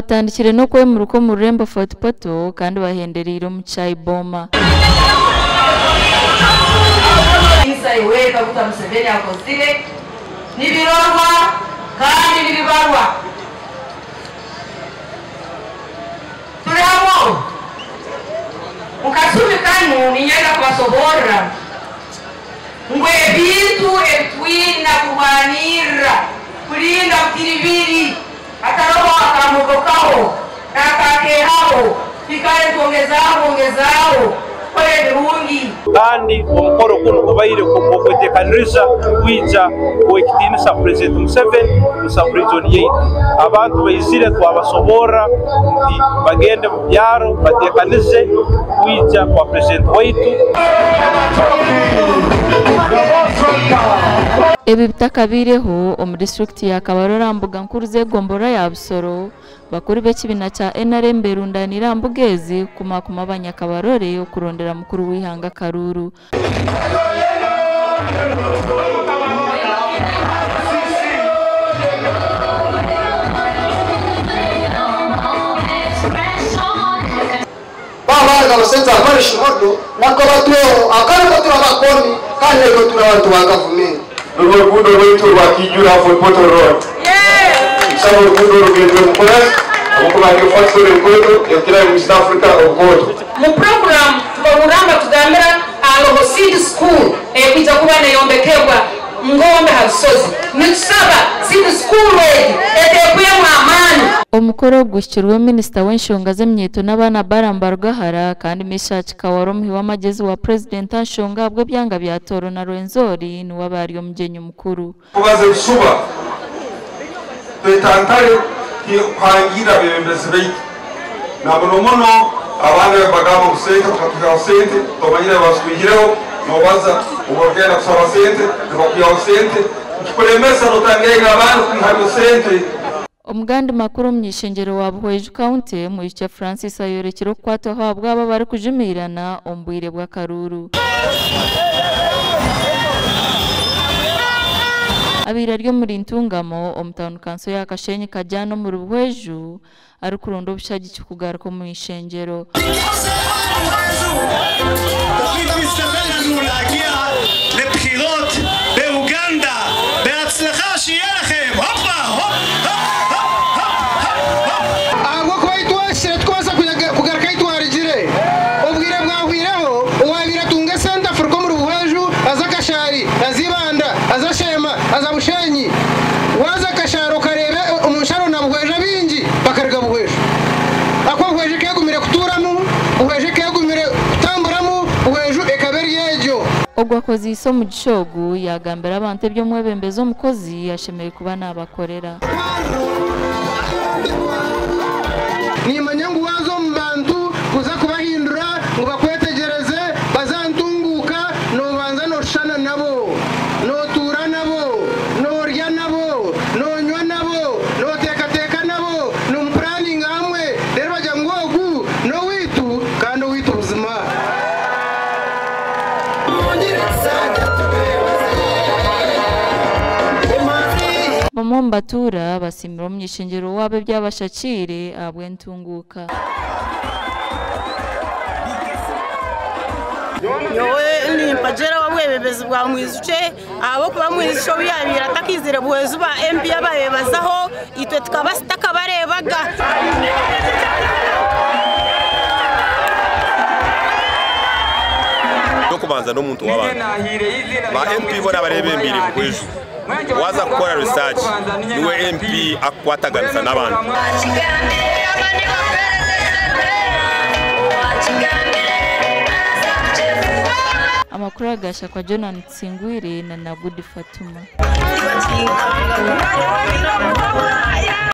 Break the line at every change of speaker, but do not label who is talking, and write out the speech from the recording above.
Batandikire n'okwemuruka omu rurembo Fort Portal kandi bahendereire omu Chai Boma.
Yoweri Kaguta Museveni akozire nibirorwa kandi nibibarwa. Turi hamwe mukasumi kanu, ninyenda kubasoborra ngu ebintu ebitwina kurwanirra kulinda butiribiri hataroho akamogokaho n'akakehaho, twikale twongezaho ongezaho kukora ebirungi.
Kandi omukoro gunu gubaire ogwetekaniriza kwija kuwekitiinisa Purezidenti Museveni mu sub-region yaitu. Abantu baizire twabasoborra nti bagende mu byaro batekanize kwija kwa purezidenti waitu.
Ebi bitakabiireho omu disitulikiti ya Kabarole aha mbuga nkuru z'egombolola ya Busoro, bakuru b'ekibiina kya NRM berundanire aha mbuga ezi kukumakuma abanyakabarole okurondera mukuru w'eihanga Karuuru.
Babaga abasenza parish modo nako batweho akariko turabakoni kandi ko turi abantu ba gavumenti.
Urwo rugudo rwaitu rwa Kijura Fort Portal Road. Nsaba orugudo rugendwe mukora ahabwokuba factory enkoto ekira mu East Africa obukoto.
Mu program tubaruramba tugambira aloho seed school ekwija kuba neyombekebwa Ngombe ha Rusozi. Nitusaba seed school egi etekwemu amaani.
Omukoro guhikirwe minisita w'enshonga z'emyeto n'abaana Balaam Barugahara kandi Meshack Kawala omuhi w'amagezi wa purezidenti aha nshonga ahabw'ebyanga bya Tooro na Rwenzori niwe aba ari omugyenyi mukuru.
Kubaza ebishuba twetantare kuhangira abebembezi baitu na muno muno abaana bagamba ngu sente bakatwihaho sente, tomanyire bazitwihireho, nobaza obagenda kusaba sente nibakwihaho sente, nikikulemesa notangaiga abaana kwihayo sente.
Omugandi makuru omuny'ishengyero wa Buhweju County Mwijukye Francis ayorekire okukwatwaho ahabw'abo abarikujumiirana omu bwire bw'akaruuru. Abaire ari omuri Ntungamo omu tawuni kanso ya Kashenyi Kajana omuri Buhweju arikuronda obushagiki kugaruka omu ishengyero. Ogwo akoziise omugisha ogu yagambira abantu eby'omwebembezi omukozi ashemereire kuba nabakorera.
Nimanya ngu waza omu bantu kuza kubahindura ngu bakwetegyereze bazantunguka, nobanza noshushana nabo, notuura nabo, norya nabo, nonywa nabo, noteekateeka nabo, nomupuraninga hamwe, reero bagira ngu ogu n'owaitu kandi owaitu buzima.
Bamwe omu batuura basiimire omuny'ishengyero waabo ebyabashakiire ahabw'entunguuka.
Nyowe nimpagera obwebembezi bwa Mwijukye ahabw'okuba Mwijukye obu yabaire atakiizire Buhweju ba MP ababebazaho itwe tukaba tutakabareebaga.
Okubanza n'omuntu w'abantu ba MP bona barebembire Buhweju, waza kukora research niwe MP akukwataganisa n'abantu.
Amakuru agashakwa Jonan Tsingwire na Nagudi Fatuma.